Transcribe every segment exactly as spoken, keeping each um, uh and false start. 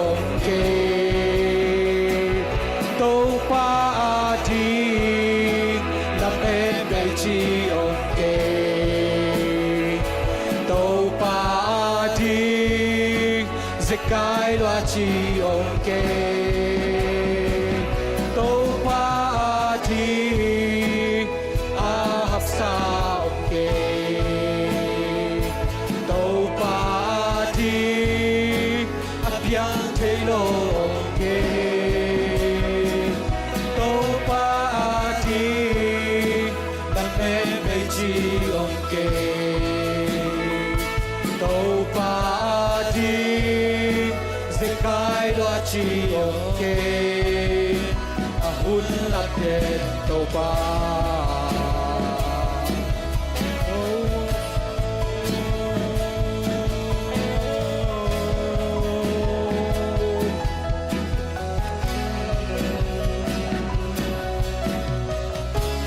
om kei. Topa ading lamet bei ci om kei. Topa ading zekai lua ci om kei. Topa ading a haksa om kei. Topa ading a piang thei lo om kei. Topa ading lamet bei ci om kei. Topa ading zekai lua ci om kei. A hun lamen Topa.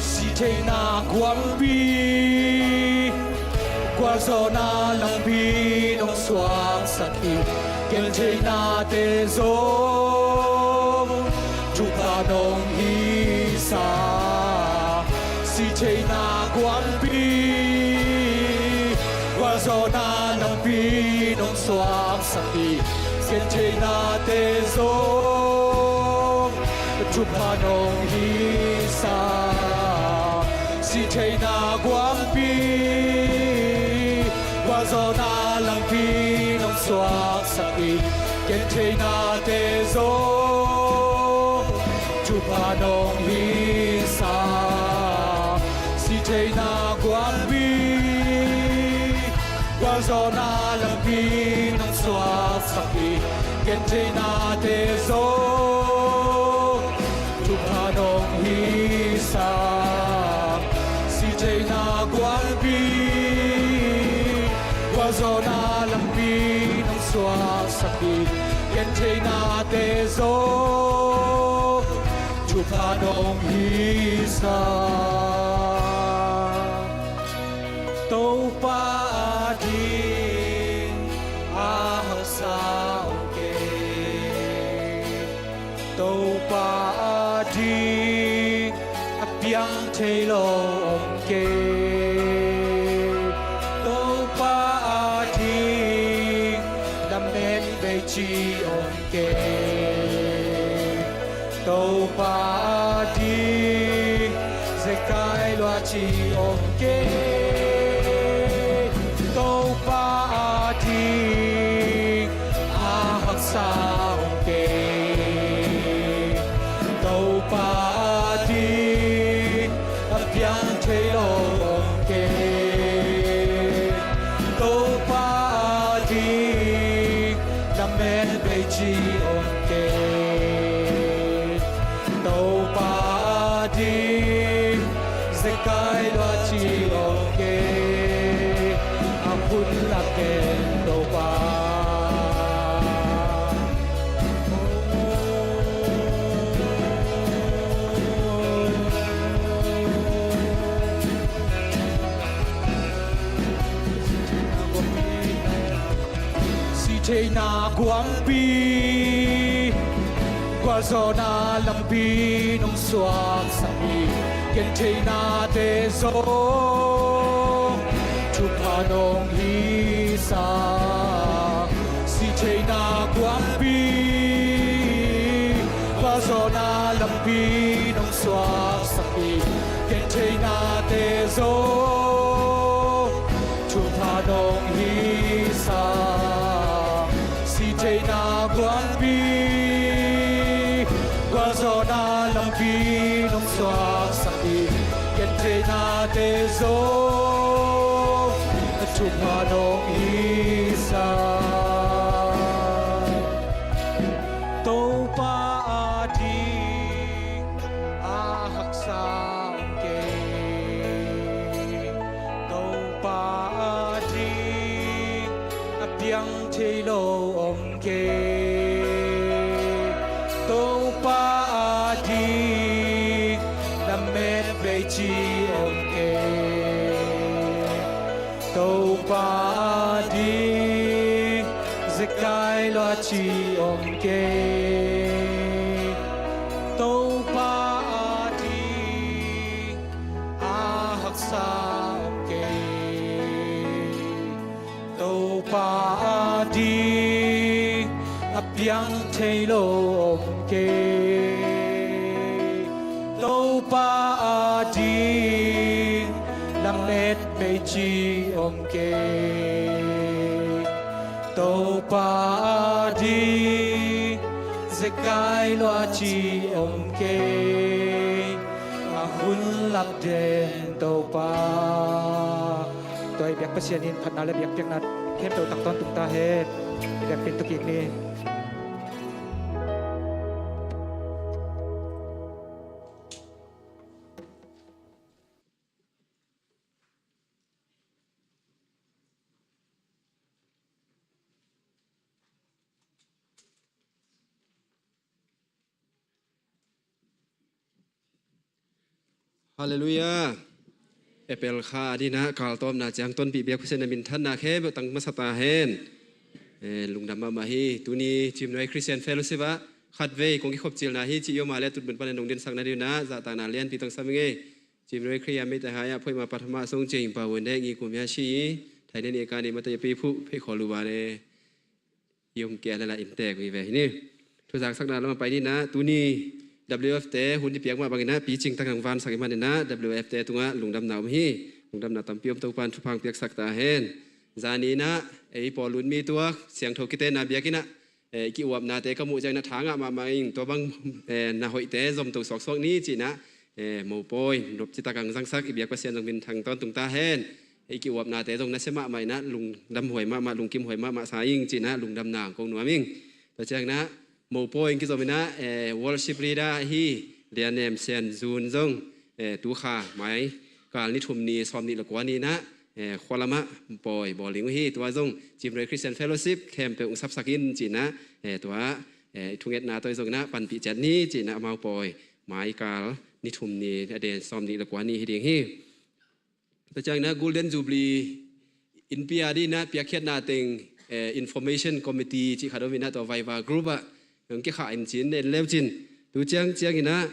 Sihtheihna guampi, gualzawhna lampi nong suaksak hi. Gentheihnate zong thupha nong hisa. Sihtheihna guampi, gualzawhna lampi nong suaksak hi. Gentheihnate zong thupha nong hisa. Sihtheihna guampi, gualzawhna lampi nong suaksak hi. Gentheihnate zong thupha nong hisa. Sihtheihna guampi, gualzawhna lampi nong suaksak hi. Gentheihnate zong thupha nong hisa. Sihtheihna guampi, gualzawhna lampi nong suaksak hi. Gentheihnate zong thupha nong hisa. Topa ading a haksa om kei. Topa ading a piang thei lo om kei. Topa ading lamet bei ci om kei. Topa ading zekai lua ci om kei. Topa ading a haksa om kei. Topa ading a piang thei lo om kei. Topa ading lamet bei ci om kei. Topa ading zekai lua ci om kei. A hun lamen Topa. Sihtheihna guampi, gualzawhna lampi nong suaksak hi. Gentheihnate zong thupha nong hisa. Sihtheihna guampi, gualzawhna lampi nong suaksak hi. Gentheihnate zong thupha nong hisa. Sihtheihna guampi, gualzawhna lampi nong suaksak hi. Gentheihnate zong thupha nong hisa. Topa ading a haksa om kei. Topa ading a piang thei lo om kei. Topa ading lamet bei ci om kei. Topa ading zekai Lua ci om kei, Topa a ding a haksa om kei. Topa a ding a piang thei lo om kei. Topa a ding lamet mei ci om kei. Topa a ding zekai lua ci om kei. A hun lap den Topa. Tua i biak Pasian in phatna le biakpiakna khempeuh tang tawntung ta hen. I biakpiak tuk kik ni. Halleluiah. April kha adingin ah kaltawpna ciang tonpih biak Pasian na minthanna khempeuh tang masa ta hen. Eh, lungdam mahmah hi. Tuni Cimnuai Christian Fellowship ah khatvei kong kikhop cilna hi cih i om a le tutmun panin nong dinsak nadingin ah zahtakna lianpi tang sam ing ei. Cimnuai Khristian mite hai ah phoih ma pathama song cing pawun dek ngi kum ya shi. Thai ne ni ka ni mata ya pi phu phei kho lu ba ne. I om kei a le la in tek uh hi ve hi ni. Thuzaksakna lam a pai ni in ah, tuni W F te hun i piak mah bangin ah picing tak nang vansak i hih manin ah W F te tungah lungdamna om hi. Lungdamna tampi om, Topa'n thupha piaksak ta hen. Zani in ah ei pawlun mi tuak siangtho kitenna biakinn ah, eh, i ki-uapnate ka muh ciangin ah tha ngah mahmah ing. Tua bang, eh, na hoihte zomto suaksuak ni ci-in ah, eh, mopawi nop citak ang zangsak i biak Pasian zong minthang tawntung ta hen. I ki-uapnate zong nasia mahmah in ah lungdam huai mahmah, lungkim huai mahmah sa ing ci-in ah lungdamna ang kong nuam ing. Tua ciangin ah mopawi in kizom in ah, eh, worship leader hi Lianem Sian Zun zong, eh, tu kha mai kal ni thum ni sawm nih le kua ni in ah, eh, khua lamah pawi bawl ding uh hi. Tua zong Cimnuai Christian Fellowship khempeuh sapsak in ci-in ah, eh, tua, eh, i thungetna tawh zong in ah panpih ciat ni ci-in ah amau pawi mai kal ni thum ni a den sawm nih le kua ni hi ding hi. Tua ciangin ah Golden Jubilee innpi a dingin ah piakkhiatna teng, eh, Information Committee cih khat om in ah tua Viber group ah hong kikhah in ci-in en leu cin. Tu ciang ciangin ah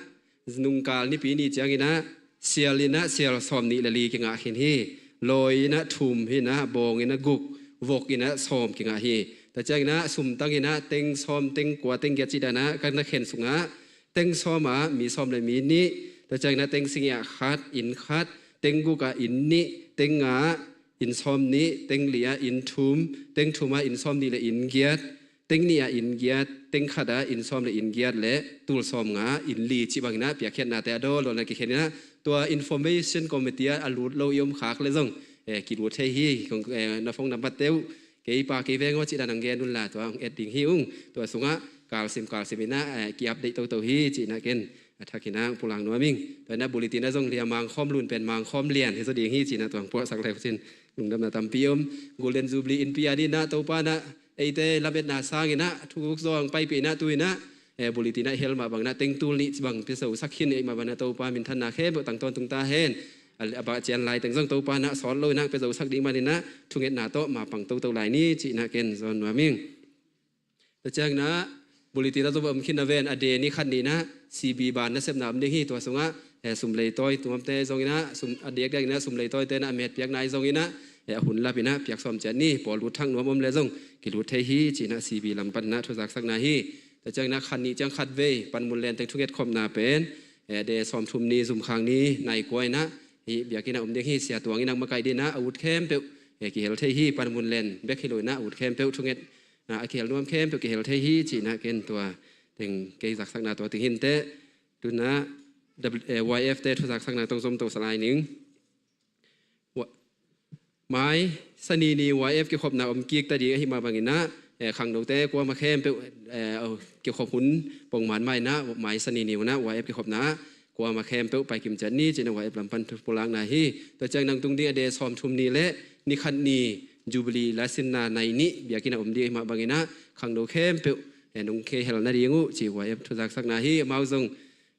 nungkal nipi ni ciangin ah sial in ah sial sawm nih le li kingah khin hi. Lawi in ah thum hi in ah, bawng in ah guk, vok in ah sawm kingah hi. Tua ciangin ah sumtang in ah teng sawm, teng kua, teng giat cih dan ah ka na khen sungah teng sawm ah mi sawm le mi nih, tua ciangin ah teng singi ah khat, inn khat, teng guk ah inn nih, teng nga ah inn sawm nih, teng li ah inn thum, teng thum ah inn sawm nih le inn giat, teng nih ah inn giat, teng khat ah inn sawm le inn giat le tul sawm nga ah inn li cih bangin ah piakkhiatnate a dawldawlna kikhen in ah tua Information Committee ah a lut lo i om khak le zong, eh, kilut thei hi. Kong, eh, na phone number te uh kei pa kei veng aw cih dan ang gen un la tua ang et ding hi ung. Tua sungah kalsim kalsim in ah, eh, ki-update toto hi cih in ah ken a thak in ah pulak nuam ing. Tua in ah bulletin ah zong Lia Mangkhawm Lun pen Mangkhawm Lian hi zaw ding hi cih in ah tua ang puahsak leu cin lungdamna tampi om. Golden Jubilee innpi a dingin ah Topa in ah eite lametna sangin ah thuk zawng paipih in ah tu in ah, eh, bulletin ah hel mah bangin ah teng tul nih bang pia zosak khin ei mah bangin ah Topa minthanna khempeuh tang tawntung ta hen. A, a bah cian lai teng zong Topa in ah sawt lo in ah pia zosak ding manin ah thungetna tawh mapang toto lai ni cih in ah ken zawn nuam ing. Tua ciangin ah bulletin ah zong om khin a ven a de ni khat ni in ah C B ban nasepna om ding hi. Tua sungah, eh, sum lei tawi tuamte zong in ah sum a diakdiak in ah sum lei tawite in ah a met piakna hi zong in ah, eh, a hun lap in ah piak sawm ciat ni. Pawl lut thak nuam om le zong kilut thei hi cih in ah C B lam pan in ah thuzaksakna hi. Tua ciangin ah khat ni ciang khat vei panmun len teng thunget khopna pen, eh, de sawm thum ni zumkhang ni nai kua in ah hih biakinn ah om ding hi. Sia Tuang in ah makaih dingin ah a ut khempeuh, eh, kihel thei hi. Panmun len bek hi lo in ah a ut khempeuh thunget, ah, a kihel nuam khempeuh kihel thei hi cih in ah ken tua teng kei zaksakna tua teng hi inteh. Tu in ah W-, eh, Y F te thuzaksakna tawh zom to sa lai ning. Wa-, mai Sani ni Y F kikhopna om kik ta ding ahih mah bangin ah, eh, khangnote kuamah khempeuh, eh, kikhop hun pongman mah in ah mai Sani ni hun ah Y F kikhopna ah kuamah khempeuh paikim ciat ni cih in ah Y F lam pan thu pulakna hi. Tua ciang nang tung ding a de sawm thum ni le ni khat ni Jubilee lasinna nai nih biakinn ah om ding ahih mah bangin ah khangno khempeuh, eh, nong kihel nading uh ci Y F thuzaksakna hi. Amau zong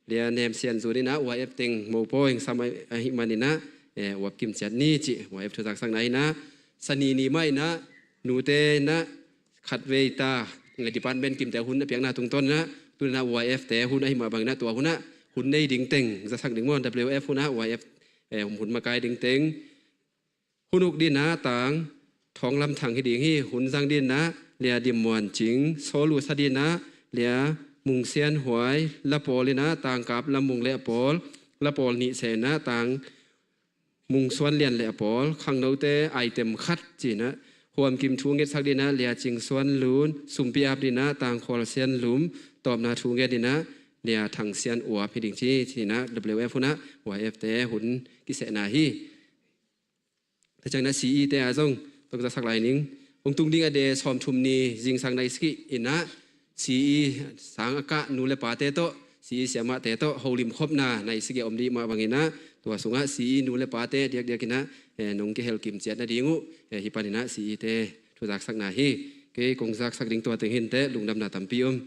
Lia Nem Sian Zun in ah Y F teng mopawi hong sam ahih manin ah, eh, uap kim ciat ni cih Y F thuzaksakna hi in ah Sani ni mah in ah nute in ah khatvei ta, eh, department kimte hun a piakna tungtawn inah, tu inah Y F te hun ahih mah bang inah tua hun ah hun nei ding teng zasak ding maw, W F hun ah Y F, eh, hun makai ding teng. Hun uk ding inah Tang Thawng Lam Thang hi ding hi. Hun zang ding inah Lia Dim Muan Cing, Saw Lu Sa ding inah Lia Mung Sian Huai, La Pawl inah Tang Kap Lam Mung le a pawl, La Pawl nih seh inah Tang Mung Suan Lian le a pawl, khangnote item khat ci inah Huam Kim thu ngetsak ding inah Lia Cing Suan Lun, Sumpi Ap ding inah Tang Khual Sian Lum, tawpna thu nget ding inah Lia Thang Sian Uap hi ding ci, ci inah W F hun ah Y F te hun kisehna hi. Tua ciang inah C E te ah zong tawh zasak lai ning. Hong tung ding a de sawmthum ni zingsang nai sagih inah C E sang a kah nu le pate tawh, C E siamahte tawh holim khopna nai sagih a om ding mah bang inah, tua sungah C E nu le pate diakdiak inah, eh, nong kihel kim ciat nading uh, eh, hih pan inah C E te thu zaksakna hi. Kei kong zaksak ding tua teng hi inteh, lungdamna tampi om.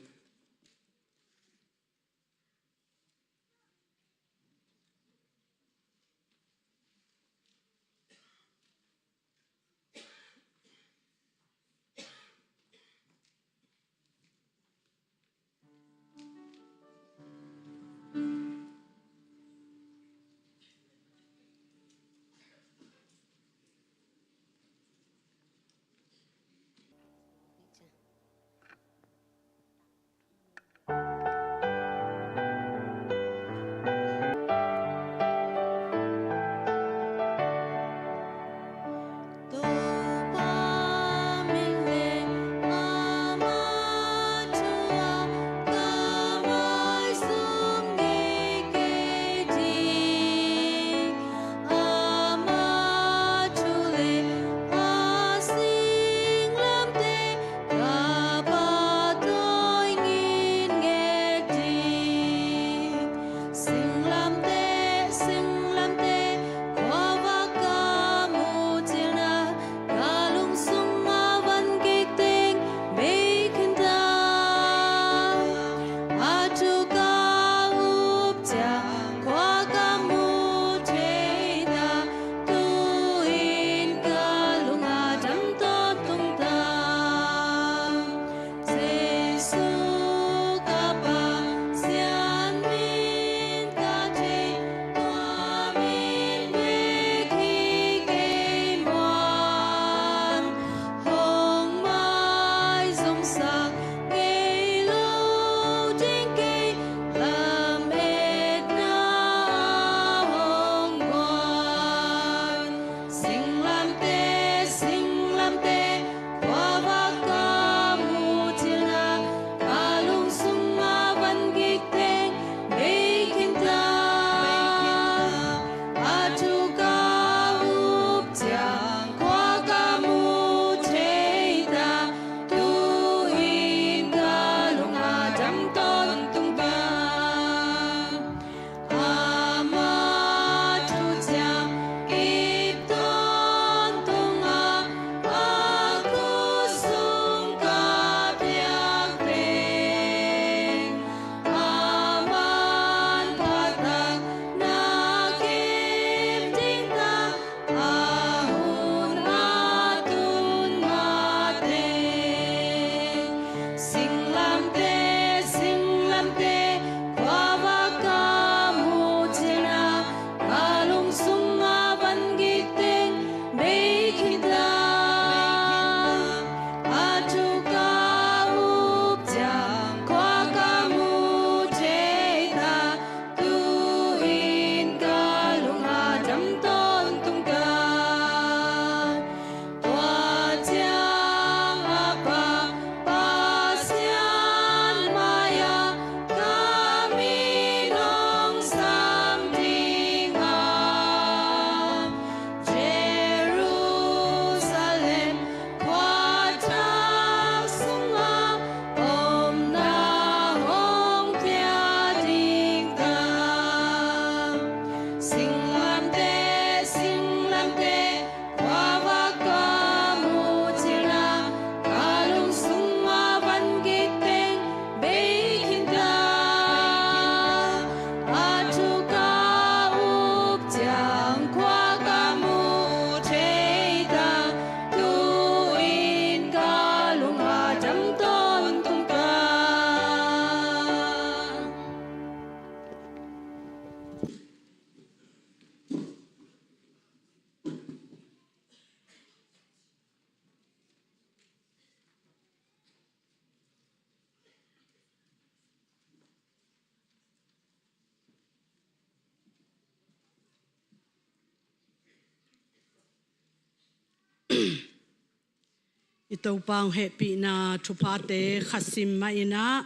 I Topa hong hehpihna thuphate khasim mah in ah,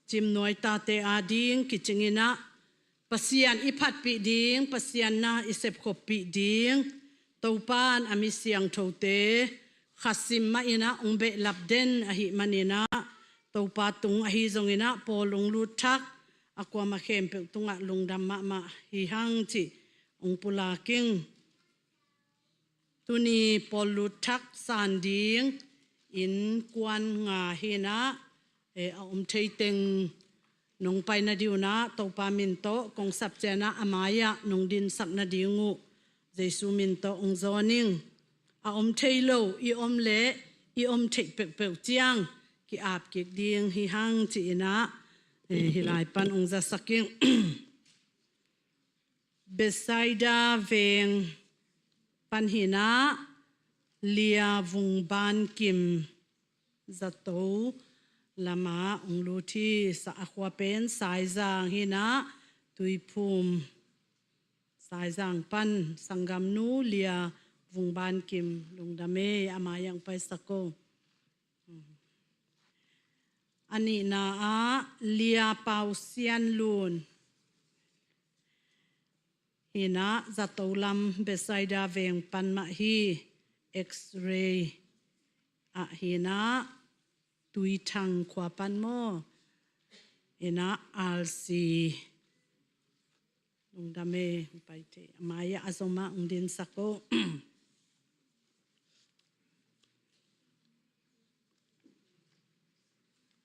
Cimnuai tate ading kicing in ah, Pasian i phatpih ding, Pasian na i sepkhoppih ding, Topa in a mi siangthote khasim mah in ah hong behlap den ahih manin ah, Topa tung ahi zongin ah Paul hong lut thak, a kuamah khempeuh tungah lungdam mahmah hi hang cih hong pulak ing. Tuni Paul lut thak san ding innkuan nga hi in ah, eh, a om thei teng nong pai nading un ah Topa min tawh kong sap ciang ah, a mai-ah nong dinsak nading uh Jesu min tawh hong zawn ing. A om thei lo i om leh i om theih peuhpeuh ciang ki-ap kik ding hi hang ci-in ah, eh, hih lai pan hong zasak ing. Bethsaida veng pan hi in ah, Lia Vung Ban Kim zato lamah hong lut hi. Sa a khua pen Saizang hi in ah, Tuiphum Saizang pan sanggamnu Lia Vung Ban Kim, lungdam ei, a mai-ah hong paisak o. A nihna ah Lia Pau Sian Lun hi in ah, zato lam Bethsaida veng pan mah hi. X-ray ah hi in ah, Tuithang khua pan maw, hi in ah, R C. Lungdam ei, hong pai thei. A mai-ah a zom ah hong dinsak o.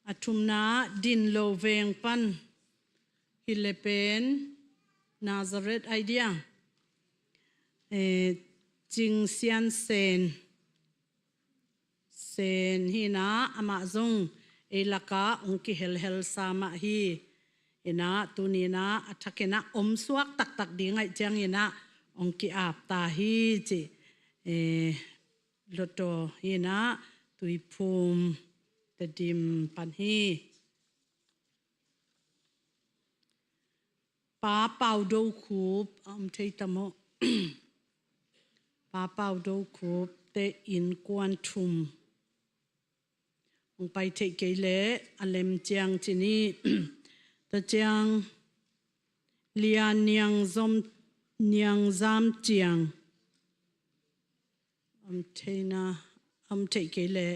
A thumna Dinlo veng pan hi leh pen Nazareth ai dia, eh, Cing Sian Sen. Sen hi in ah, amah zong ei lakah hong kihelhel sa mah hi. Hi in ah, tuni in ah a thak in ah om suak taktak ding ahih ciangin ah hong ki-ap ta hi ci. Eh, Lotto hi in ah, Tuiphum Tedim pan hi. Pa Pau Do Khup a om thei ta maw? Pa Pau Do Khup te innkuan thum. Hong pai theih kei leh a lem ciang ci ni. Tua ciang Lia Niang Zom, Niang Zam Ciang. Om theihna, om theih kei leh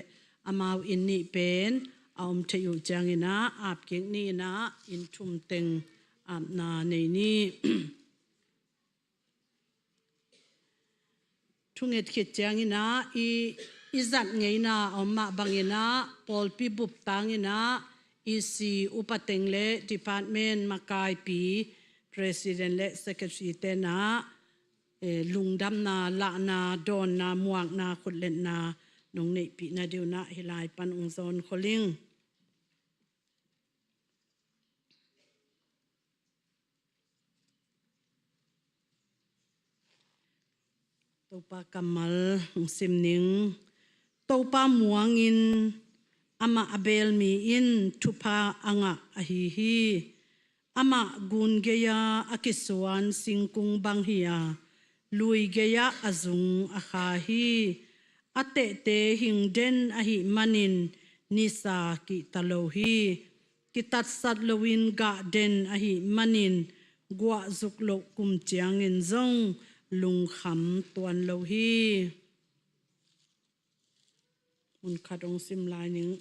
amau inn nih pen a om theih uh ciangin ah ap kik ni in ah, inn thum teng apna nei ni. Thunget khit ciangin ah i, i zat ngeina a om mah bangin ah pawlpi bup tangin ah E C upa teng le department makaipi president le secretary ten ah, eh, lungdamna, lahna, dawnna, muakna, khutletna nong neihpih nading un ah hih lai pan hong zawn khol ing. Topa kammal hong sim ning. Topa muangin amah a beel mi in thupha a ngah ahi hi. Amah gun gei-a a kisuan singkung bang hi-a, lui gei-ah a zung a kha hi. A tehte hing den ahih manin nisa kihta lo hi. Kitatsat loin gah den ahih manin guah zuk loh kum ciangin zong lungkham tuan lo hi. Mun khat hong sim lai ning.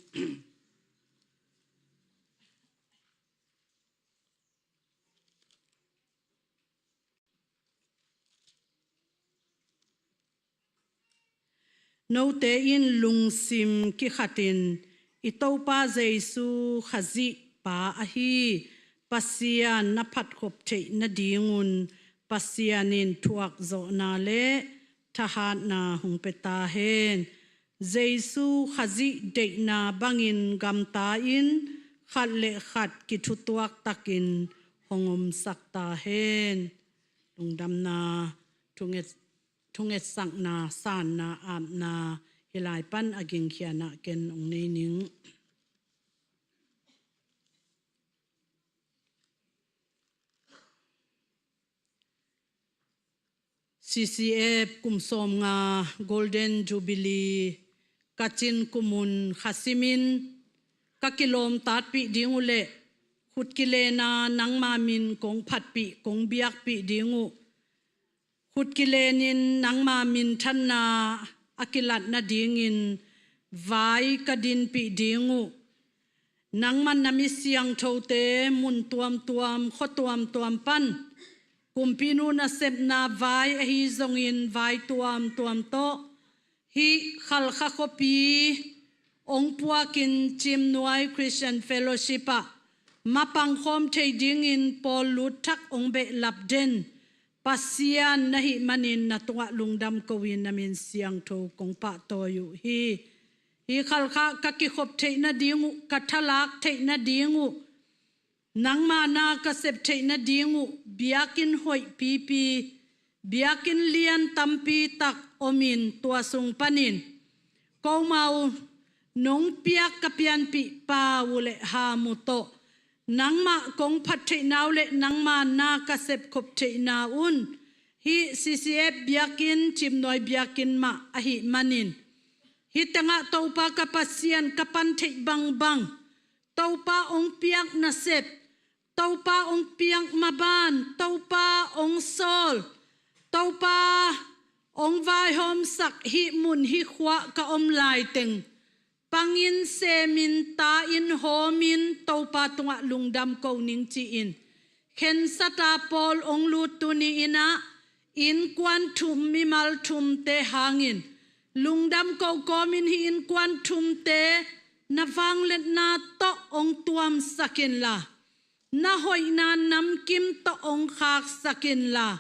Note in lungsim kikhatin i Topa Jesu Khazih Pa ahi Pasian na phatkhop theih nadingun Pasian in thuakzawhna le thahatna hong pia ta hen. Jesu Khazih deihna bangin gamta-in khat le khat kithutuak takin hong omsak ta hen. Lungdamna, thunget, thungetsakna, sanna, apna, hih lai pan a gingkhiatna ken hong nei ning. C C F kum sawmnga Golden Jubilee ka cin kumun kha simin ka kilawmtatpih ding uh leh, khut kilena nangma min kong phatpih, kong biakpih ding uh. Khut kilenin nangma minthanna a kilat nadingin vai ka dinpih ding uh. Nangman na mi siangthote mun tuamtuam, khua tuamtuam pan, kumpinu nasepna vai ahi zongin vai tuamtuam tawh, hih Khalkha khuapi ong puakin Cimnuai Christian Fellowship ah mapangkhawm thei dingin pawl lut thak ong behlap den Pasian na hih manin na tungah lungdam ko-in na min siangtho kong pahtawi uh hi. Hih Khalkha ka kikhop theih nading uh, ka thalak theih nading uh, nangma na ka sep theih nading uh biakinn hoih pipi, biakinn lian tampi tak omin, tua sung panin komau nong piak ka pianpih pau uh leh ham uh tawh nangmah kong phat theihna uh leh nangma na ka sepkhop theihna un hih C C F biakinn, Cimnuai biakinn mah ahih manin, hih tengah Topa ka Pasian ka pan theih bangbang, Topa ong piak nasep, Topa ong piak maban, Topa ong sawl, Topa ong vaihawmsak hih mun hih khua ka om laiteng pangin semin ta-in hawmin Topa tungah lungdam ko ning ci-in, khensata pawl ong lut tuni-in ah innkuan thum, mimal thumte hangin lungdam ko kawmin hih innkuan thumte na vangliatna tawh ong tuamsak inla, na hoihna namkim tawh ong khaksak inla,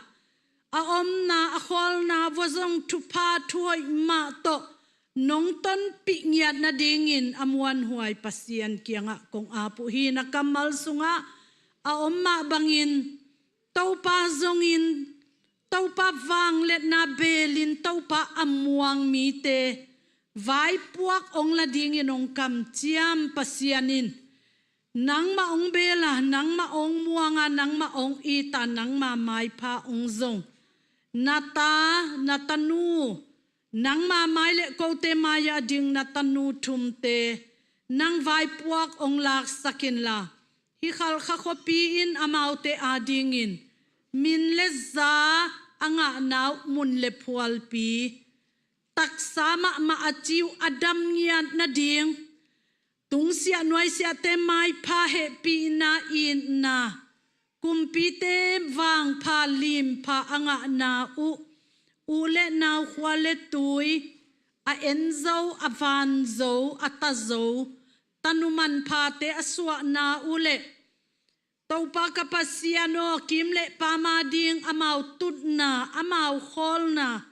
a omna a khawlna vua zong thupha thuhoih mah tawh nong tonpih ngiat nadingin a muanhuai Pasian kiangah kong ap uh hi. Na kammal sungah a om mah bangin Topa zongin, Topa vangliatna belin Topa a muang mite vaipuak ong la dingin ong kamciam Pasian in nangmah ong bela, nangmah ong muanga, nangmah ong ita, nangma maipha ong zong, na ta, na tanu, nangma mai leh kote mai-ah ding na tanu thumte nang vaipuak ong laksak inla, hih Khalkha khuapi in amaute adingin min le za a ngahna uh mun le phualpi, taksa mahmah a ci uh a dam ngiat nading, tungsiah nuaisiahte maipha hehpihna, itna, kumpite vangpha limpha a ngahna uh, u le nau, khua le tui, a en zo, a van zo, a ta zo, tanu manphate a suahna uh leh, Topa ka Pasian aw, kim le pam ading amau tutna, amau khawlna,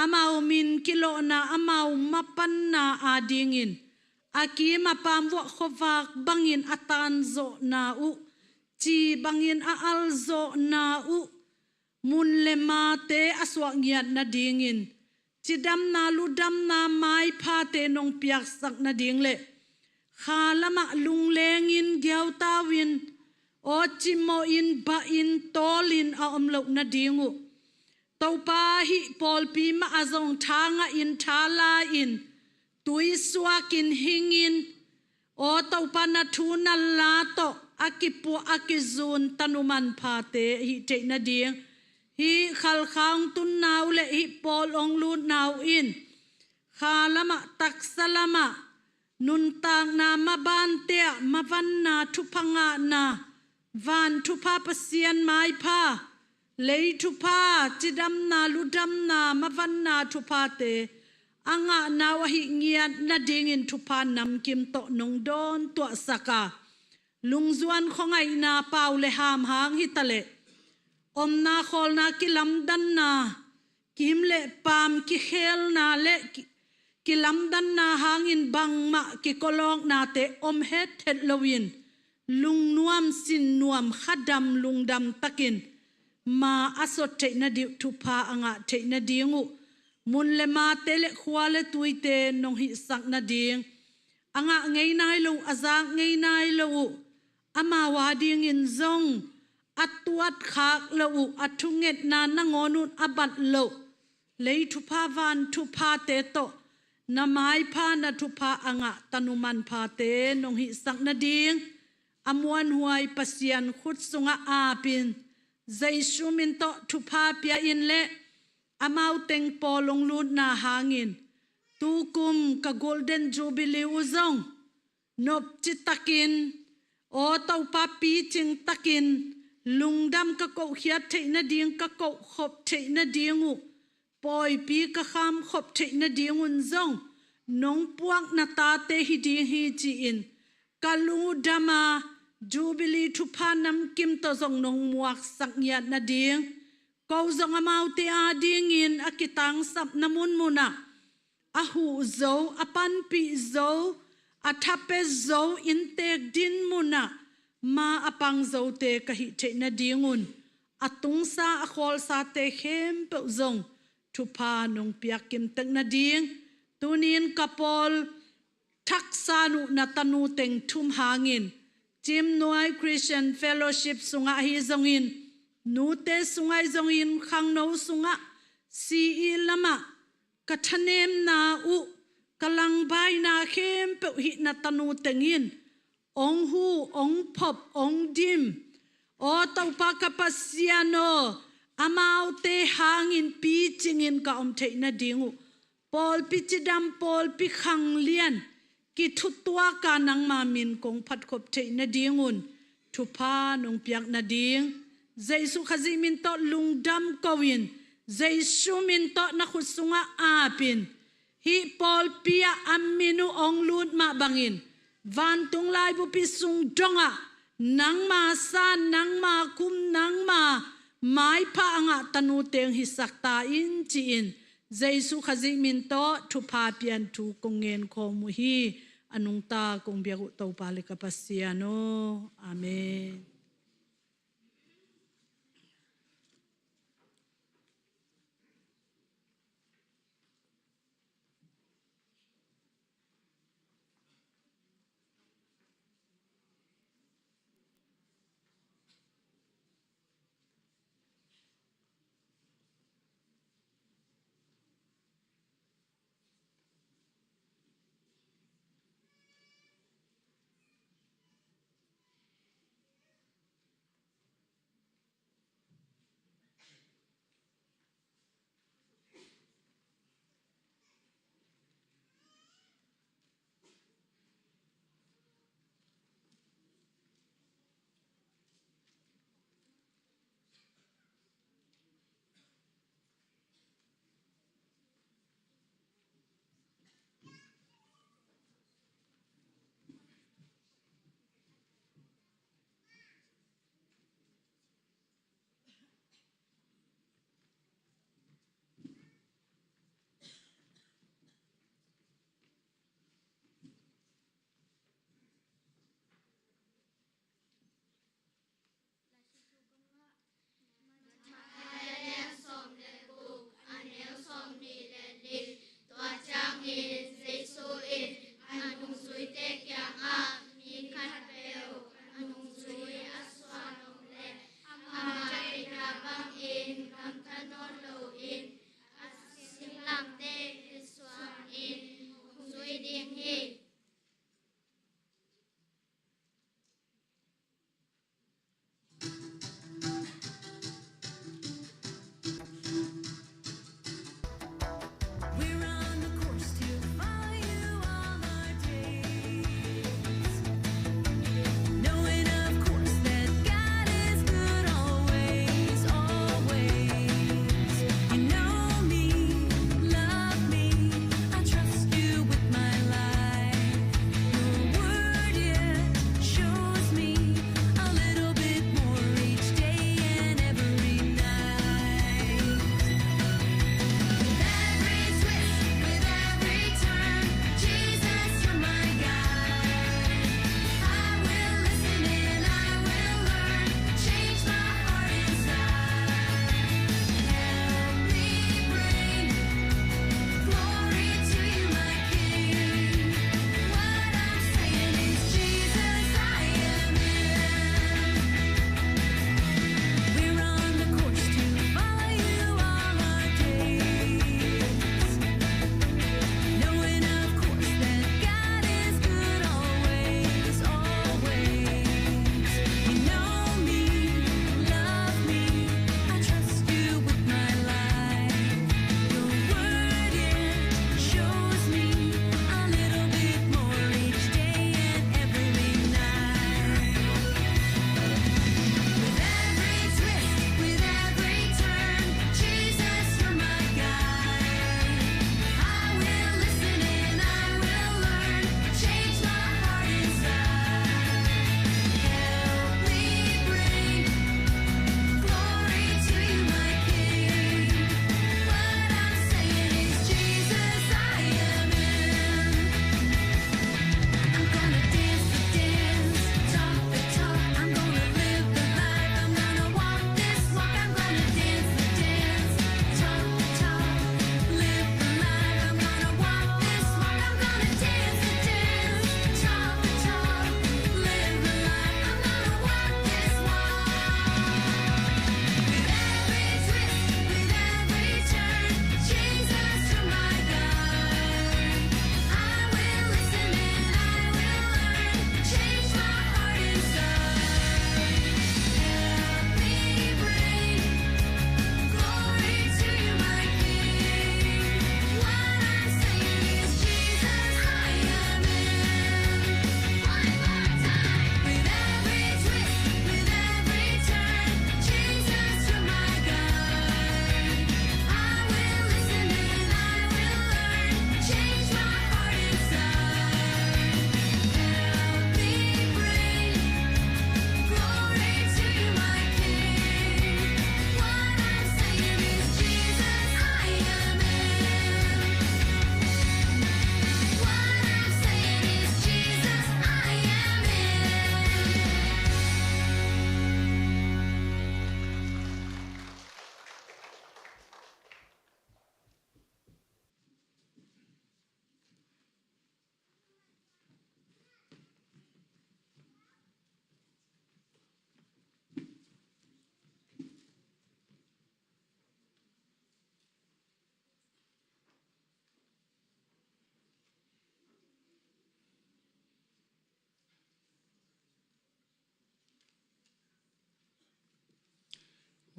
amau min kilawhna, amau mapanna adingin a kim a pam vuah khuavak bangin a tanzawhna uh, ci bangin a alzawhna uh, mun le mate a suah ngiat nadingin cidamna ludamna maiphate nong piaksak nading leh, kha lamah lunglengin giautau-in, aw cimawhin, bahin, tawlin a om loh nading uh, Topa hih pawlpi mah ah zong tha ngahin, tha la-in, tui suakin, hingin, aw Topa na thu na la tawh a kipuah a kizun tanu manphate hih theih nading, hih Khalkha ong tunna uh leh hih pawl ong lutna uh in kha lamah, taksa lamah, nuntakna mabante ah mavanna, thupha ngahna, van thupha, Pasian maipha, lei thupha, cidamna ludamna, mavanna thuphate a ngahna uh ahih ngiat nadingin thupha namkim tawh nong dawntuahsak a, lungzuan khuangaihna, pau le ham hang hitaleh, omna khawlna kilamdanna, kim le pam kikhelna le ki-, kilamdanna hangin bangmah kikawlawknate om hethet loin, lungnuam sinnuam, khadam lungdam takin ma a sot theih nading uh, thupha a ngah theih nading uh, mun le mate le khua le tuite nong hihsak nading, a ngah ngei nai lo uh, a zak ngei nai lo uh, amau adingin zong a tuat khak loh uh, a thungetna nangawn un a bat loh lei thupha, van thuphate tawh na maipha na thupha a ngah tanu manphate nong hihsak nading a muanhuai Pasian khut sungah aapin Jesu min tawh thupha pia in leh amau teng pawl hong lutna hangin tukum ka Golden Jubilee uh zong nopci takin, aw Topa, picing takin lungdam ka kohkhiat theih nading, ka kohkhop theih nading uh, pawipi ka khamkhop theih nadingun zong nong puak na tate hi ding hi, ci-in ka lungdam a, Jubilee thupha namkim tawh zong nong muaksak ngiat nading, ko zong amaute adingin a kitangsapna munmunah a huh zo, a panpih zo, a thapia zo inntek din munah ma a pang zote ka hih theih nadingun a tungsa a khawlsate khempeuh zong thupha nong piak kimtek nading, tuni-in ka pawl thaksa nuh na tanu teng thum hangin Cimnuai Christian Fellowship sungah ahi zongin, nute sungah ahi zongin, khangno sungah, C E lamah ka thanemna uh, ka langbaina khempeuh hih na tanu teng in ong huh, ong phop, ong dim. Aw Topa ka Pasian aw, amaute hangin picingin ka om theih nading uh, pawlpi cidam, pawlpi khanglian kithutuak a nangma min kong phatkhop theih nadingun thupha nong piak nading, Jesu Khazih min tawh lungdam ko-in, Jesu min tawh na khut sungah aapin, hih pawlpi ah a min uh ong lut mah bangin vantung laibupi sung dongah nangma san, nangma kum, nangma maipha a ngah tanute ong hisak ta in, ci-in Jesu Khazih min tawh thupha pian thu kong ngen khawm uh hi. A nungta kong biak uh Topa le ka Pasian aw. Amen.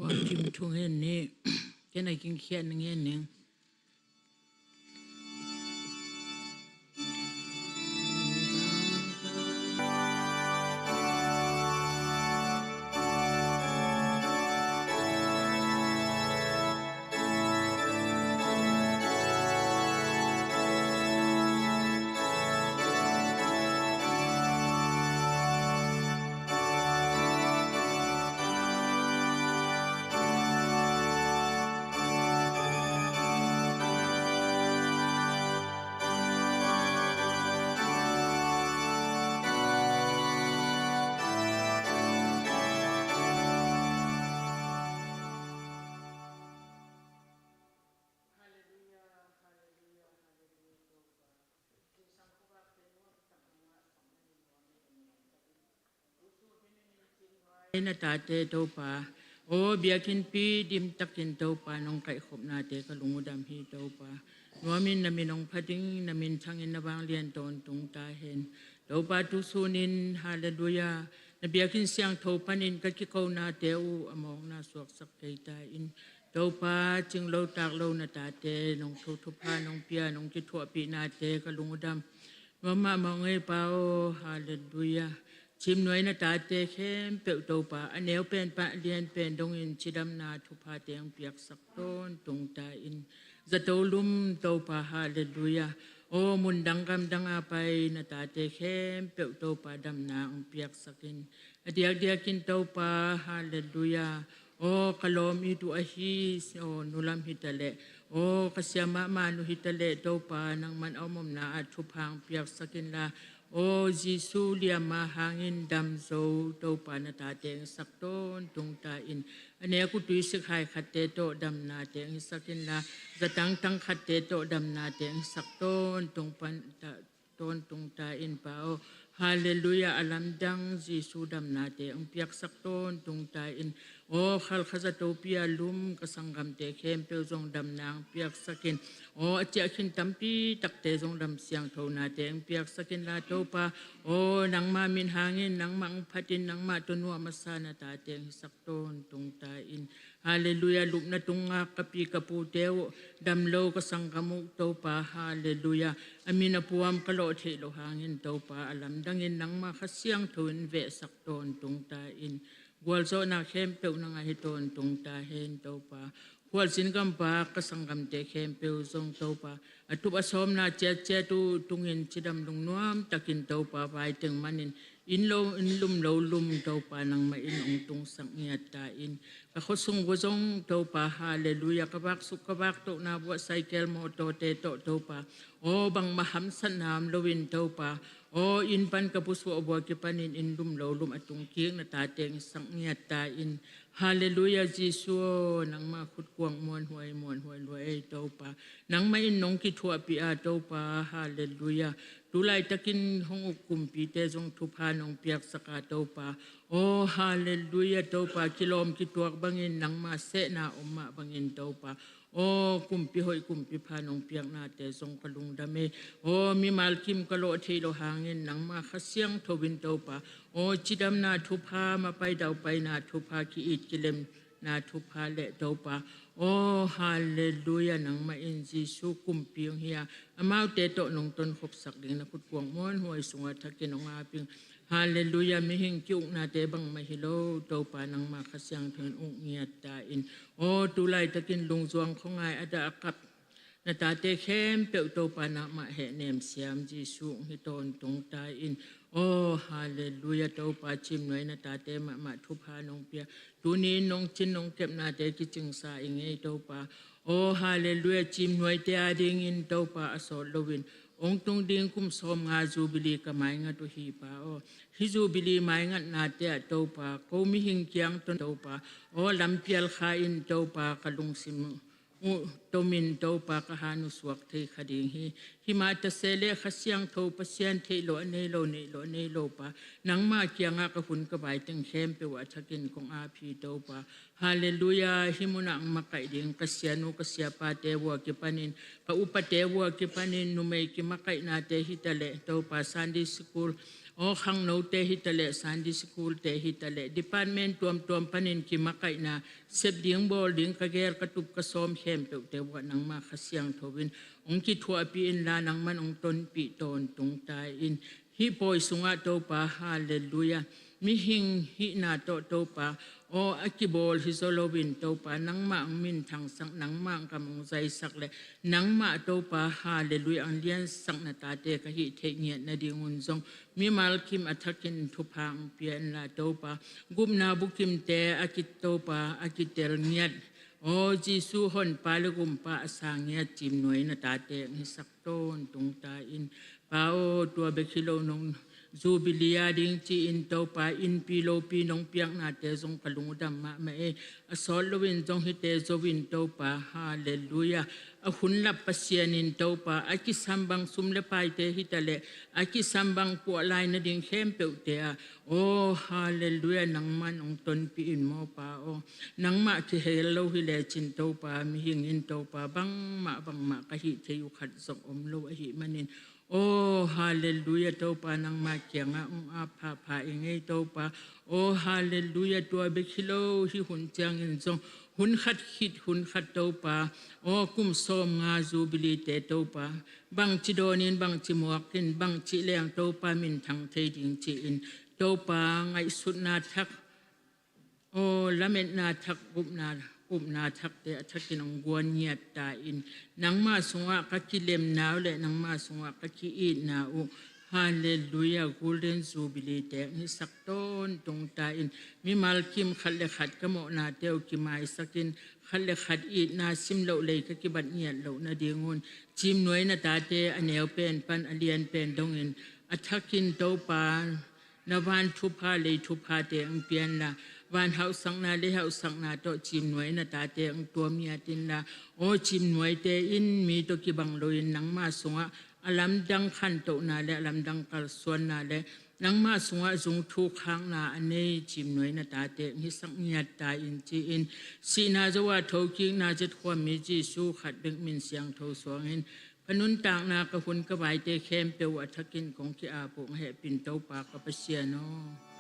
Kim thu ngen ni. Ken a ging khiat na ngen ning. Na tate Topa, aw biakinnpi dimtakin Topa nong kaihkhopnate ka lung uh dam hi Topa. Nuamin na min hong pha ding, na min thangin na vanglian tawntung ta hen. Topa tusunin, halleluiah, na biakinn siangtho panin ka kikonate uh a mawkna suaksak kei ta in. Topa cinglo taklo na tate nong thu thupha nong pia nong kithuahpihnate ka lung uh dam. Nuam mahmah ngei Pa aw, halleluiah. Cimnuai na tate khempeuh Topa, a neu pen pan a lian pen dongin cidamna thuphate hong piaksak tawntung ta in. Zato lum Topa, halleluiah. Aw mundang gamdanga pai na tate khempeuh Topa damna hong piaksak in. A diakdiakin Topa, halleluiah. Aw ka lawm it uh ahi, aw nulam hitaleh, aw ka siamah manu hitaleh Topa, nangman a om omna ah thupha hong piaksak inla, aw Jesu liama hangin damzo Topa na tate hong sak tawntung ta in. A nek uh tuisik hai khatte tawh damnate hong sak inla, zatangtang khatte tawh damnate hong sak tawntung pan ta tawntung ta in Pa aw. Halleluiah, a lamdang Jesu damnate hong piaksak tawntung ta in. Aw khalkha zatopi a lum ka sanggamte khempeuh zong damna hong piaksak in. Aw a ciah khin tampi takte zong dam siangthonate hong piaksak inla Topa. Aw nangma min hangin nangmah hong phatin nangmah tawh nuam a sa na tate hong hisak tawntung ta in. Halleluiah, lupna tungah ka pi ka pute uh, damlo ka sanggam uh Topa, halleluiah. A min a puam ka lawh theih loh hangin Topa, a lamdangin nangma Kha Siangtho in vehsak tawntung ta in. Gualzawhna khempeuh nang a hi tawntung ta hen Topa. Khualzin gampa ka sanggamte khempeuh zong Topa, a tup a sawmna ciatciat uh tungin cidam lungnuam takin Topa vai teng manin inn lo inn lum lo lum Topa nangmah in hong tungsak ngiat ta in. Ka khuasung vua zong Topa, halleluiah, ka vaksuk ka vaktohna vua cycle mawtawte tawh Topa, aw bangmah hamsatna om loin Topa, aw inn pan ka pusuah vua kipanin inn lum lo lum a tungkik na tate hong sak ngiat ta in. Halleluiah, Jesu aw, nangma khutkuang muanhuai muanhuai lua ei Topa. Nangmah in nong kithuahpih a Topa, halleluiah. Tulaitakin hong uk kumpite zong thupha nong piaksak a Topa. Aw halleluiah Topa, kilawm kituak bangin nangma sehna om mah bangin Topa. Aw kumpi hoih kumpi pha nong piaknate zong ka lungdam ei. Aw mimal kim ka lawh theih loh hangin nangma Kha Siangtho in Topa, aw cidamna thupha, mapai daupaina thupha, ki-it kilemna thupha le Topa, aw halleluiah, nangmah in Jesu kumpi hong hi a, amaute tawh nong tonkhopsak ding na khutkuang muanhuai sungah thakin hong ap ing. Halleluiah, mihing ki-uknate bangmah hi lo Topa, nangma Kha Siangtho in uk ngiat ta in. Aw tulaitakin lungzuang khuangai a dah a kap na tate khempeuh Topa, nangmah hehnem siam Jesu hong hi tawntung ta in. Aw halleluiah Topa, cimnuai na tate mahmah thupha nong pia. Tuni in nong cin nong kepnate kicingsa i ngei Topa. Aw halleluiah, cimnuaite adingin Topa a sawt loin hong tung ding kum sawmnga Jubilee ka maingat uh hi Pa aw. Hih Jubilee maingatnate ah Topa, ko mihing kiang tawh Topa, aw lampial kha in Topa, ka lungsim uh tomin Topa, ka han uh suak thei kha ding hi. Himah tase le Kha Siangtho Pasian, theih loh a nei lo, neih loh a nei lo Pa, nangmah kiangah ka hun ka vai teng khempeuh a thakin kong ap hi Topa. Halleluiah. Hih munah hong makaih ding ka sianu ka siapate vua kipanin, ka upate vua kipanin, numei kimakaihnate hitaleh Topa, Sunday school, aw khangnote hitaleh Sunday school-te hitaleh department tuamtuam panin kimakaihna sep ding bawl ding ka geel ka tup ka sawm khempeuhte vua nangmah Kha Siangtho in hong kithuahpih inla nangman hong tonpih tawntung ta in. Hih pawi sungah Topa, halleluiah, mihing hihna tawh Topa, aw a kibawl hi zaw loin Topa, nangmah hong minthangsak, nangmah hong kam hong zaisak le nangmah Topa, halleluiah, hong liansak na tate ka hih theih ngiat nadingun zong mimal kim a thakin thupha hong pia inla Topa, gupna bukimte a ki Topa a kitel ngiat, aw Jesu Honpa le Gumpa a sa ngiat Cimnuai na tate hong hisak tawntung ta in. Pa aw, tua bek hi lo nong Jubilee a ding ci-in Topa, innpi lopi nong piaknate zong ka lungdam mahmah e. A sawt loin zong hihte zo in Topa, halleluiah, a hun lap Pasian in Topa, a kisam bang sum le paite hitaleh a kisam bang puah lai nading khempeuhte ah, aw halleluiah, nangman hong tonpih in maw Pa aw. Nangmah kihel lo hi lecin Topa, mihing in Topa bangmah bangmah ka hih thei uh khat zong om lo ahih manin, aw halleluiah, Topa nangmah kiangah hong ap phapha i ngei Topa. Aw halleluiah, tua bek hi lo, hih hun ciangin zong hun khat khit hun khat Topa, aw kum sawmnga Jubilee-te Topa, bangci dawnin, bangci muakin, bangci leng Topa minthang thei ding ci-in Topa, ngaihsutna thak, aw lametna thak, upna, upna thakte a thakin hong guan ngiat ta in. Nangmah sungah ka kilemna uh le nangmah sungah ka ki-itna uh, halleluiah, Golden Jubilee-te hong hisak tawntung ta in. Mimal kim khat le khat ka mawhnate uh kimaisakin, khat le khat itna sim loh lei ka kibat ngiat loh nadingun, Cimnuai na tate a neu pen pan a lian pen dongin a thakin Topa, na van thupha lei thuphate hong pia inla, van hauhsakna lei hauhsakna tawh Cimnuai na tate hong tuam ngiat inla, aw Cimnuaite in mi tawh kibang loin nangmah sungah a lamdang khantohna le a lamdang kalsuanna le nangmah sungah zung thuk khakna a nei Cimnuai na tate hong hisak ngiat ta in ci-in, sihna zo-a thokikna zet khuammi Jesu khat bek min siangtho suangin ka nuntakna, ka hun ka vaite khempeuh uh a thakin kong ki-ap uh hong hehpih in Topa ka Pasian aw.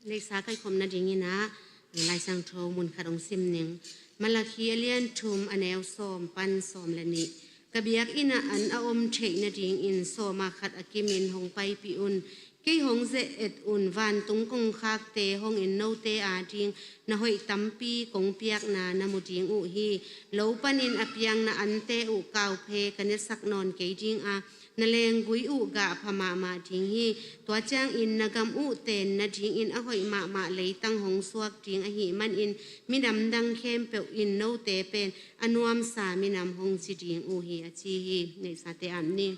Neihsa kaikhawm nadingin ah Lai Siangtho mun khat hong sim ning. Malakhi a lian thum, a neu sawm pan sawm le nih. Ka biakinn ah an a om theih nadingin sawma khat a kimin hong paipih un. Kei hong ze-et un, vantung kongkhakte hongin note ading na hoih tampi kong piakna na mu ding uh hi. Lo panin a piang na ante uh kauphe ka nesak nawn kei ding a, na lenggui uh gah pha mahmah ding hi. Tua ciangin na gam uh ten nadingin a hoih mahmah leitang hong suak ding ahih manin minam dang khempeuh in note pen a nuamsa minam hong ci ding uh hi, a ci hi. Neihsate ap ni.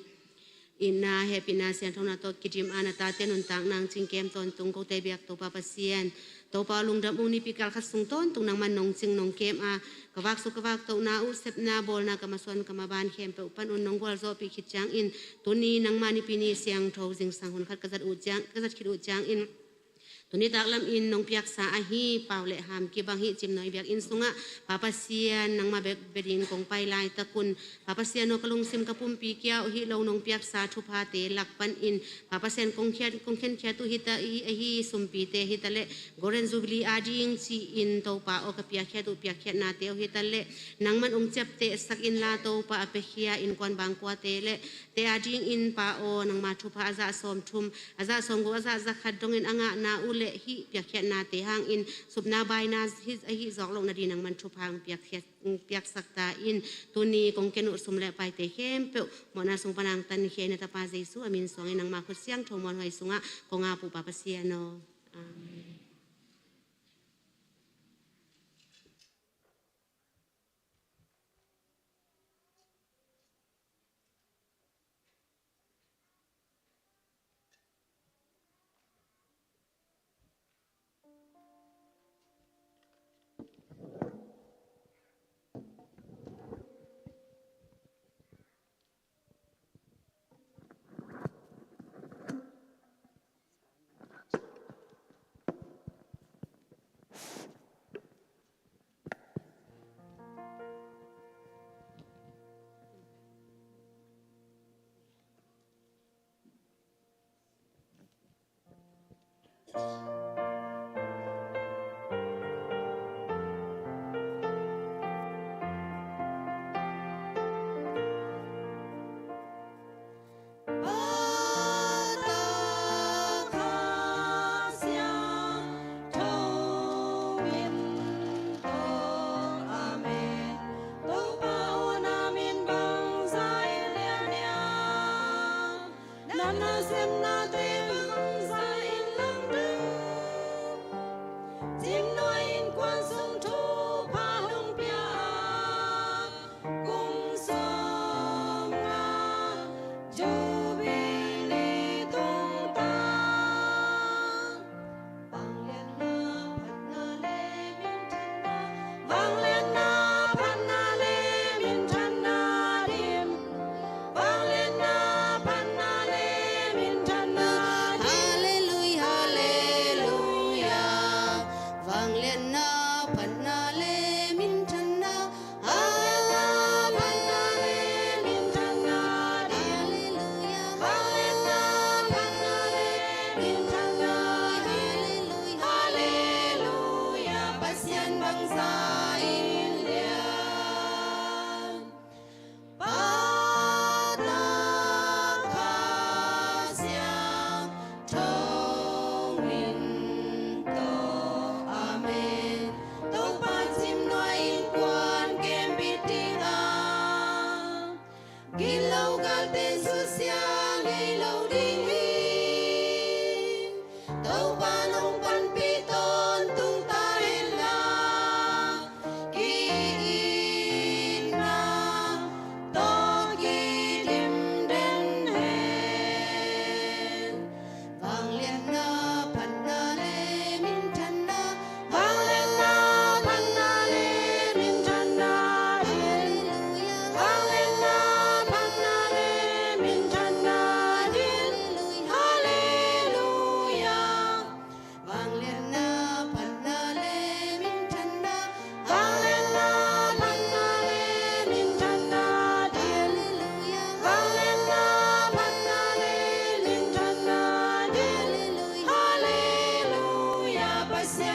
Itna, hehpihna, sianthona tawh kidim a na tate nuntak nang cingkem tawntung kote biak Topa Pasian. Topa aw, lungdam ung, nipi kal khat sung tawntung nangman nong cing nong kem a, ka vaksuk ka vaktohna uh, sepna bawlna, ka masuan ka maban khempeuh pan un nong gualzawhpih khit ciangin, tuni nangma nipi ni siangtho zingsang hun khat ka zat uh ciang, ka zat khit uh ciangin, tuni taklamin nong piaksa ahi pau le ham kibang hih Cimnawi biakinn sungah Pa Pasian nangma bek bia dingin kong pai laitakun, Pa Pasian aw, ka lungsim ka pumpi kia uh hih lo nong piaksa thuphate lak panin, Pa Pasian, kong khiat, kong khenkhiat uh hita, ahi, ahi sumpite hita le Golden Jubilee ading ci-in Topa aw, ka piakkhiat uh piakkhiatnate uh hita le nangman hong ciaptehsak inla Topa, a piakhia innkuan bangkuate le te adingin Pa aw, nangma thupha a zah sawmthum, a zah sawmguk, a zah zakhat dongin a ngahna uh le hih piakkhiatnate hangin supna baina hi, ahi zawk loh nading nangman thupha hong piakkhiat, hong piaksak ta in. Tuni kong ken uh sum le paite khempeuh mawhna sung pan angtan khia in, na Tapa Jesu a min suangin nangma khut siangtho muanhuai sungah kong ap uh, Pa Pasian aw. Amen.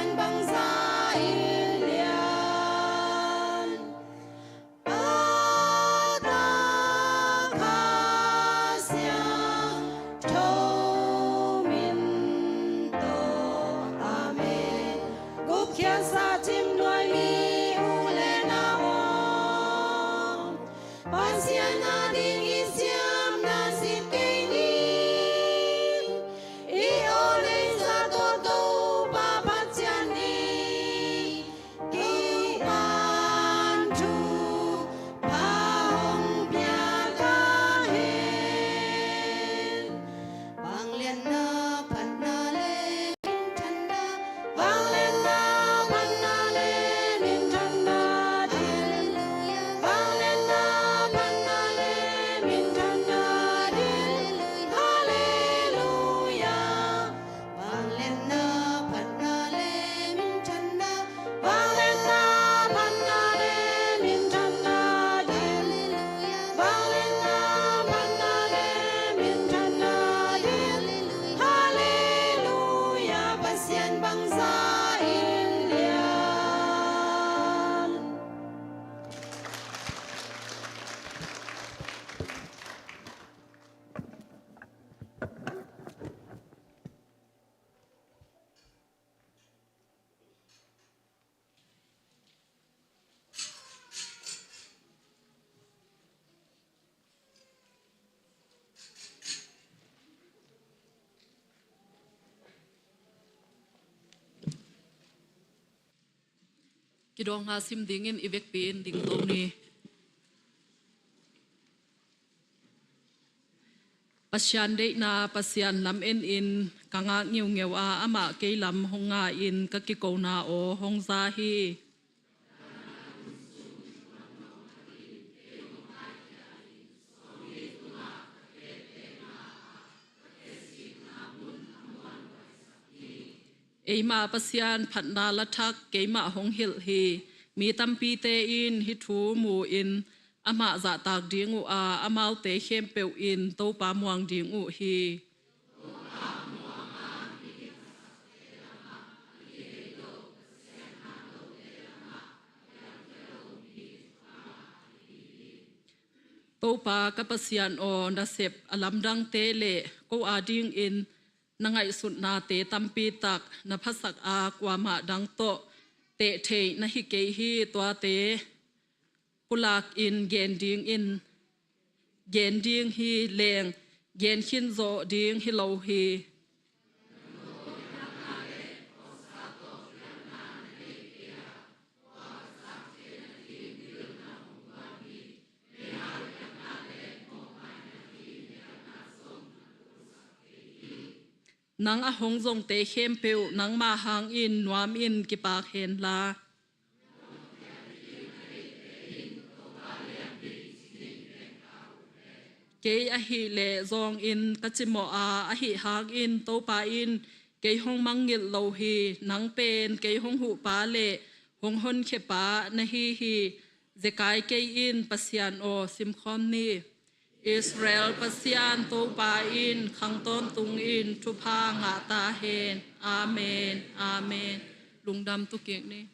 Pasian bangzah in lian. A tak Kha Siangtho min tawh. Amen. Gupkhiatsa cimnuai mi u le nau aw, Pasian ading i siamna sit kei ni. I aw neihsa tawh Topa Pasian ni. Topa'n thupha hong pia ta hen. Vangliatna, phatna le minthanna. Vangliatna, phatna le minthanna. Halleluia. Vangliatna, phatna le minthanna. Halleluia. Halleluia. Vangliatna, phatna le minthanna. Vangliatna, phatna le minthanna. Halleluia. Vangliatna, phatna le minthanna. Halleluia. Pasian bangzah in lian. Kidawng a sim dingin i vekpi in ding to ni. Pasian deihna, Pasian lamen in ka ngak ngiungeu a, amah kei lam hong nga-in ka kikona aw hong za hi. Eima Pasian phatna lathak keimah hong hilh hi. Mi tampite in hih thu mu-in amah zahtak ding uh a, amaute khempeuh in Topa muang ding uh hi. Topa ka Pasian aw, nasep a lamdangte le ko adingin na ngaihsutnate tampi tak na phasak a, kuamah dang tawh teh theih na hi kei hi. Tuate pulak in gen dingin gen ding hi leng, gen khin zawh ding hi lo hi. Nang a hong zongte khempeuh nangmah hangin nuamin kipak hen la. Kei ahih leh zawngin ka cimawh a, ahih hangin Topa in kei hong mangngilh lo hi. Nang pen kei hong huhpa le hong honkhia pa na hi hi. Zekai kei in, Pasian aw, simkhawm ni. Israel Pasian Topa in khang tawntungin thupha ngah ta hen. Amen, amen. Lungdam tukik ni.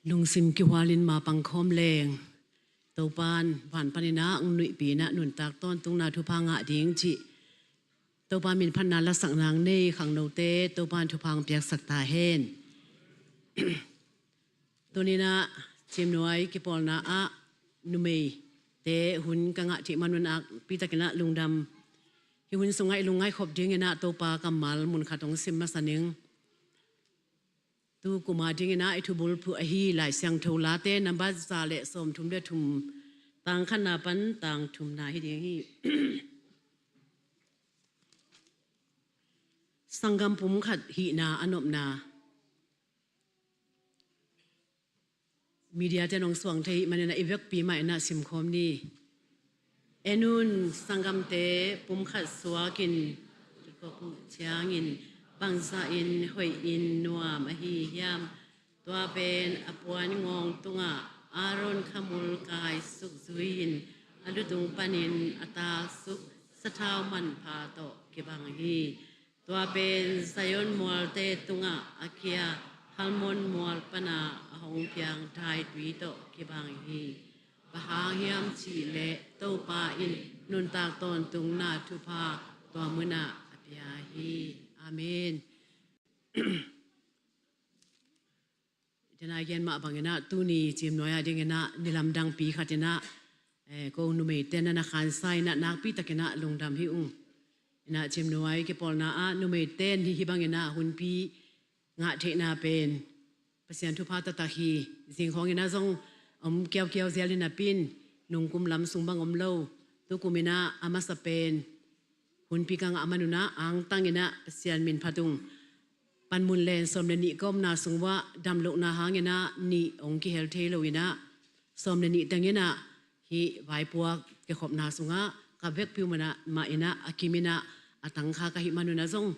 Lungsim kihualin ma pangkhawm leng. Topan van paninah hong nuihpinah nuntak tawntungna thupha ngah ding cih Topa min phatna lasak nang nei khangnote Topan thupha hong piaksak ta hen. Tuninah Cimnuai kipawlna ah numeite hun ka ngah thih manun ah pitakinah lungdam. Hih hun sungah i lungngaih khop dinginah Topa kammal munkhat hong sim masa ning. Tu kuma dinginah i thubulphuh ahi Lai Siangtho Late nambat za le sawmthum le thum, tang khatna pan tang thumna hi ding hi. Sanggam pumkhat hihna a nopna. Media te nong suang thei hih maninah i vekpi mah inah simkhawm ni. En un, sanggamte pumkhat suakin kikop uh ciangin bangzahin hoihin nuam ahi hiam? Tua pen a puan ngawng tungah Aaron khamul kaisuk zui-in a lutung panin a taksuk sathau manpha tawh kibang hi. Tua pen Zion mualte tungah a kia Hermon mual pana a hong piang daitui tawh kibang hi. Bang hang hiam cihleh Topa in nuntak tawntungna thupha tua munah a pia hi. Amen. Tena gen mah banginah tuni Cimnuai a dinginah nilamdangpi khatinah, eh, ko numeite na na khansa inah nakpitakinah lungdam hi ung. Inah Cimnuai kipawlna ah numeite ni hih banginah hunpi ngah theihna pen Pasian thupha taktak hi. Zingkhawnginah zong om kiaukiau zial inah pin nungkum lam sung bang om lo. Tukuminah a masa pen hunpi ka ngah manunah angtanginah Pasian min phat ung. Panmun len sawm le nih ka omna sung uah damlohna hanginah nih hong kihel thei loinah sawm le nih tenginah hih vaipuak kikhopna sungah ka vekpi uh manah mah inah a kiminah a tangkha ka hih manunah zong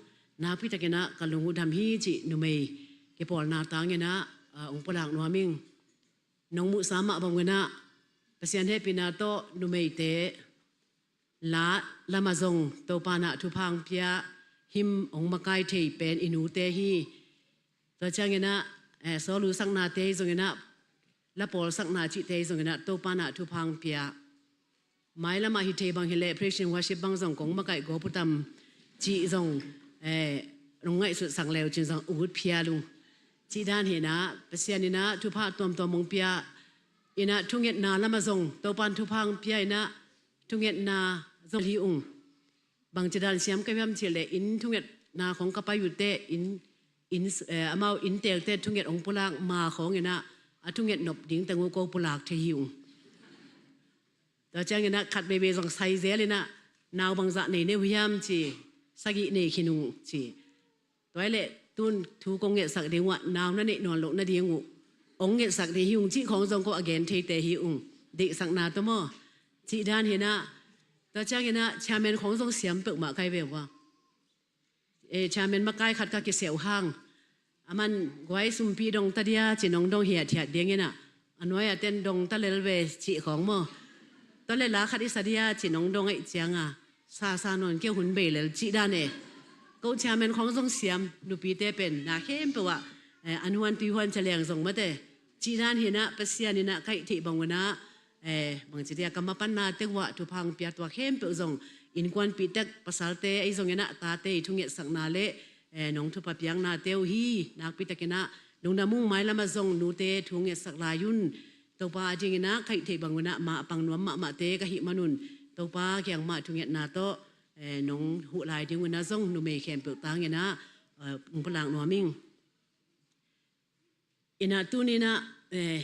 nakpitakinah ka lung uh dam hi cih numei kipawlna tanginah, ah, hong pulak nuam ing. Nong muhsa mah banginah Pasian hehpihna tawh numeite la lamah zong Topa nah thupha hong pia him hong makai thei pen i nute hi. Tua cianginah, eh, sawlu saknate hi zonginah, la pawl sakna cihte hi zonginah Topa nah thupha hong pia. Mailamah hi thei bang hileh praise and worship bang zong kong makaih gawp uh tam cih zong, eh, nong ngaihsutsak leu cin zong ut phial uh. Cih dan hinah Pasian inah thupha tuamtuam hong pia inah thungetna lamah zong Topan thupha hong pia inah thungetna zong hi ung. Bangci dan siam ka hiam cihleh inn thungetna khong ka pai uh teh inn, inn, eh, amau innteekte thunget hong pulak ma khawnginah a thunget nop ding teng uh ko pulak thei hi ung. Tua cianginah khat veivei zong sai zel inah nau bangzah nei ne uh hiam ci, sagih nei khin ung ci. Tua hileh tun thu kong ngetsak ding uh ah nau na neih nawn loh nading uh hong ngetsak ding hi ung cih khawng zong ko a gen theite hi ung. Deihsakna tawh maw? Cih dan hinah. Tua cianginah chairman khawng zong siam peuhmah kai ve uh a. Eh, chairman makai khat ka kisia uh hang. Aman guai sumpi dong ta dia ci nong dong hiathiat dinginah a nuai-ah ten dong ta lel ve cih khawng maw? Tua le la khat i sa dia ci nong dong aih cianga sa sa nawn kei hun bei lel cih dan e. Ko chairman khawng zong siam, nupite pen na khempeuh ah, eh, an huan tui huan ca leng zong mate. Cih dan hinah Pasian inah kaih theih bangunah, eh, bangci dia ka mapanna teuh ah thupha hong pia tua khempeuh zong innkuanpih tek pasalte ahi zonginah tate i thungetsakna le, eh, nong thupha piakna teuh hi. Nakpitakinah lungdam ung. Mailamah zong nute thu ngetsak lai un. Topa a dinginah kaih theih bangunah mah a pang nuam mahmahte ka hih manun Topa kiangmah thungetna tawh, eh, nong huh lai dingunah zong numei khempeuh tanginah, eh, hong pulak nuam ing. Inah tuninah, eh,